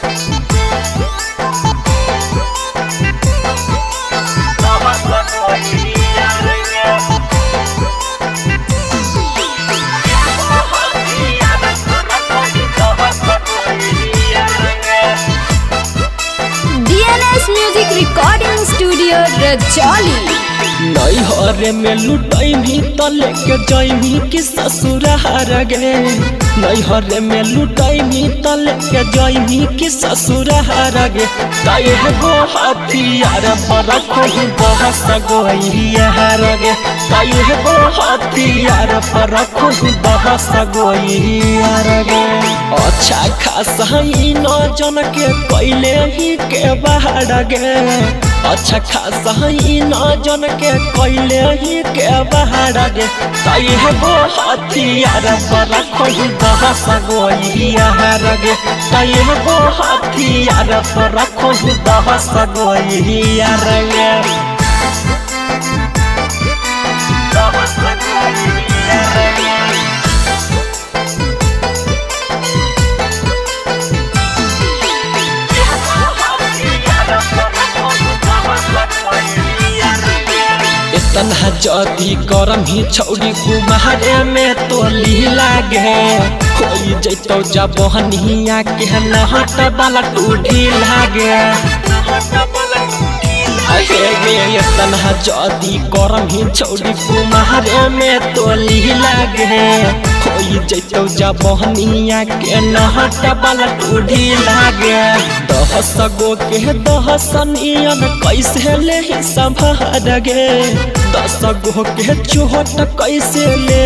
DNS music recording studio Rajauli. नैहरे में लुटैमी त लेके जैमी कि ससुरार गे। नैहरे में लुटैमी त लेके जैमी कि ससुरार गे। तय गो हथियार पर रखो बहस गोइयार गे। तय गो हथियार पर रखो बहस गोइयार गे। अच्छा खासा ही न जन के कैले ही के बाहर गे। अच्छा खासा ही न जन के कैले ही के बाहर गे। तय गो हथियार पर रखो दहस गोइयार गे। तय गो हथियार पर रखो दहस गोइयार गे। इतना जदी गरम ही छौड़ी कुमारे में तोली लागे। होई जैतौ जबहनिया के नहट वाला टूढ़ी लागे। इतना जदी गरम ही छौड़ी कुमारे में तोली लागे। होई जैतौ जबहनिया के नहट वाला टूढ़ी लागे। दहस गो के दहस नियन कैसे ले संभार गे। दस गो के चोट कैसे ले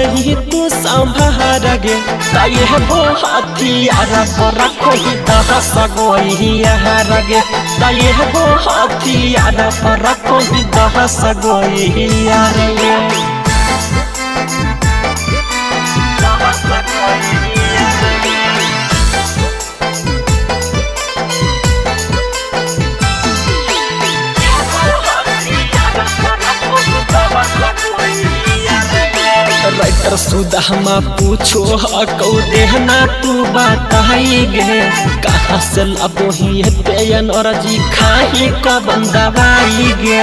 तू संभार गे। तय गो हथियार पर रखो दहस गोइयार गे। तय गो हथियार पर रखो दहस गोइयार गे। राइटर सुदामा पूछो हकौ देहना तू बताई गे। कहाँ से लाबो ही तेयन अरजी खाही कबन दवाई गे।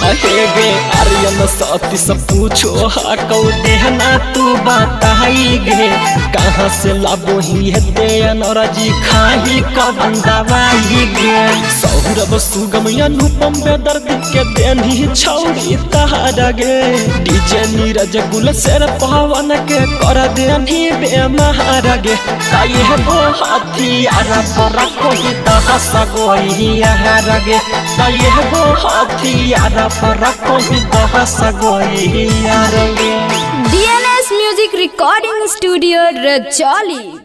अहे गे आर्यन सती से पूछो हकौ देहना तू बताई गे। कहाँ से लाबो ही तेयन अरजी खाही कबन दवाई गे। सौरभ सुगम अनुपम बेदर्द के देनी छौड़ी तहार गे। डीजे नीरज गुलशेर पवन के कर देनी बेमार गे। तय गो हथियार पर रखो दहस गोइयार गे। तय गो हथियार पर रखो दहस गोइयार गे। DNS music recording studio Rajauli.